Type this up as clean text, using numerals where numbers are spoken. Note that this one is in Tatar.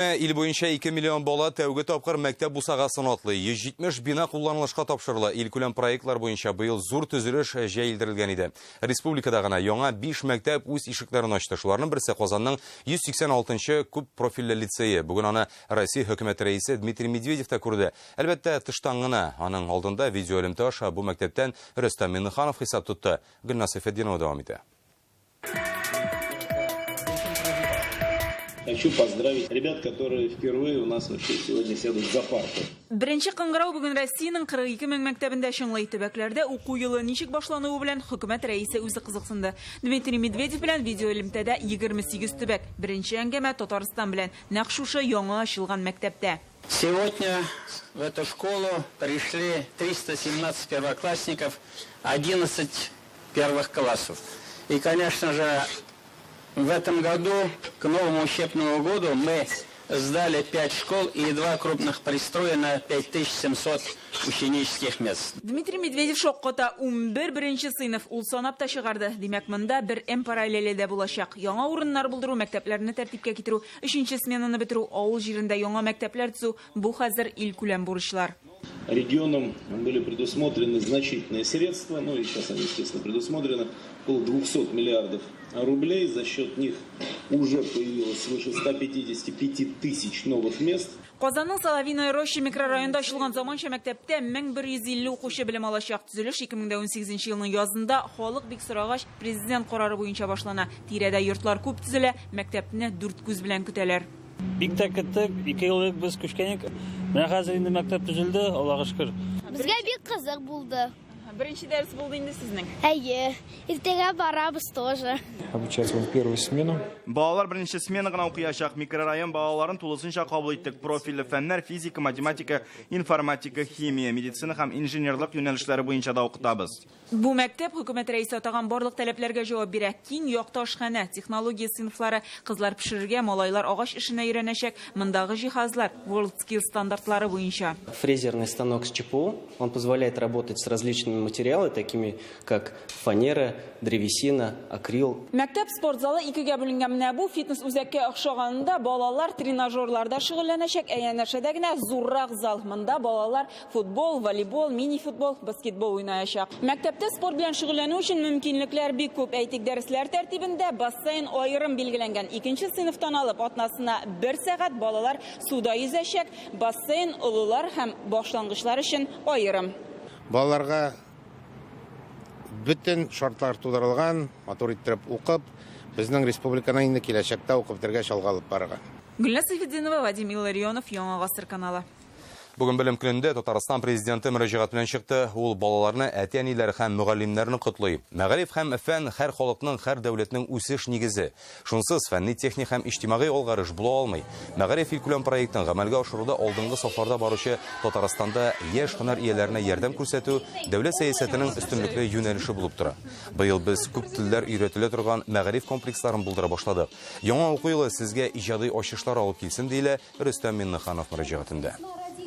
Ил буенча 2 миллион бала тәүге тапкыр мәктәп бусагасын атлый. 170 бина кулланылышка тапшырыла. Илкүләм проектлар буенча быел зур төзелеш җәелдерелгән иде. Республикада гына яңа 5 мәктәп үз ишекләрен ачты. Шуларның берсе Казанның 186 нчы күп профильле лицее. Бүген аны Россия хөкүмәте рәисе Дмитрий Медведев та күрде. Әлбәттә, тыштан гына. Аның алдында видеоэлемтә аша бу мәктәптән Рөстәм Миңнеханов хисап тотты. Гөлназ Сәйфетдинова дәвам итә. Хочу поздравить ребят, которые впервые у нас вообще сегодня сядут за парту. Беренче кыңгырау бүген Россиянең 42 мең мәктәбендә чыңлый. Төбәкләрдә уку елы ничек башлануы белән хөкүмәт рәисе үзе кызыксынды. Дмитрий Медведев белән видеоэлемтәдә 28 төбәк. Беренче әңгәмә Татарстан белән, нәкъ шушы яңа ачылган мәктәптә. Сегодня в эту школу пришли 317 первоклассников, 11 первых классов. И, конечно же, в этом году, к новому учебному году, мы сдали 5 школ и 2 крупных пристроя на 5700 ученических мест. Дмитрий Медведев шакката, 11 беренче сыйныф, ул санап та чыгарды. Димәк, монда бер М параллеле дә булачак. Яңа урыннар булдыру, мәктәпләрне тәртипкә китерү, өченче сменаны бетерү, авыл җирендә яңа мәктәпләр төзү, бу хәзер илкүләм бурычлар. Регионам были предусмотрены значительные средства, ну и сейчас они, естественно, предусмотрены, около 200 миллиардов рублей. За счет них уже появилось свыше 155 тысяч новых мест. Казанның Соловьиная Роща микрорайонында ачылган заманча мәктәптә 1150 укучы белем алачак. Төзелеш 2018 елның язында халык бик сорагач, президент карары буенча башлана. Тирәдә йортлар күп төзелә, мәктәпне дүрт күз белән көтәләр. Бик тә көттек, ике ел элек без күчкән идек. Менә хәзер инде мәктәп төзелде, Аллага шөкер. Безгә бик кызык булды. Беренче дәрес булды инде сезнең. Әйе, иртәгә барабыз тоже. Обучаться в первую смену. Балалар беренче смена гына укыячак. Микрорайон балаларын тулысынча кабул иттек. Профильле фәннәр, физика, математика, информатика, химия, медицина һәм инженерлык юнәлешләре буенча да укытабыз. Бу мәктәп хөкүмәт рәисе атаган барлык таләпләргә җавап бирә. Киң якты ашханә, технология сыйныфлары, кызлар пешерергә, малайлар агач эшенә өйрәнәчәк. Мондагы җиһазлар WorldSkills стандартлары буенча. Фрезерный станок с ЧПУ, он позволяет работать с различными материалами, такими как фанера, древесина, акрил. Мәктәп спорт залы икегә бүленгән. Менә бу фитнес үзәккә охшаганында балалар тренажерларда шөгыльләнәчәк. Ә янәшәдә генә зуррак зал. Монда балалар Футбол, волейбол, мини-футбол, баскетбол уйнаячак. Мәктәптә спорт белән шөгыльләнү өчен мөмкинлекләр бик күп. Әйтик, дәресләр тәртибендә бассейн аерым билгеләнгән. Икенче сыйныфтан алып атнасына бер сәгать балалар суда йөзәчәк. Бассейн олылар һәм башлангычлар өчен аерым. Балаларга бөтен шартлар тудырылган, матур иттереп укып, безнең республиканы инде киләчәктә укып бетергәч алга алып барырга. Гөлназ Сәйфетдинова, Вадим Илларионов, Яңа гасыр каналы. Бүген Белем көнендә Татарстан Президенты мөрәҗәгать белән чыкты. Ул балаларны, әти-әниләр һәм мөгаллимнәрне котлый. Мәгариф һәм фән һәр халыкның, һәр дәүләтнең үсеш нигезе. Шунсыз фәнни, техник һәм иҗтимагый алгарыш була алмый. Мәгариф илкүләм проектын гамәлгә ашыруда алдынгы сафларда баручы Татарстанда яшь һөнәр ияләренә ярдәм күрсәтү дәүләт сәясәтенең өстенлекле юнәлеше булып тора. Быел без күп телләр өйрәтелә торган мәгариф комплексларын булдыра башладык. Яңа уку елы сезгә иҗади ачышлар алып килсен, диелә Рөстәм Миңнеханов мөрәҗәгатендә.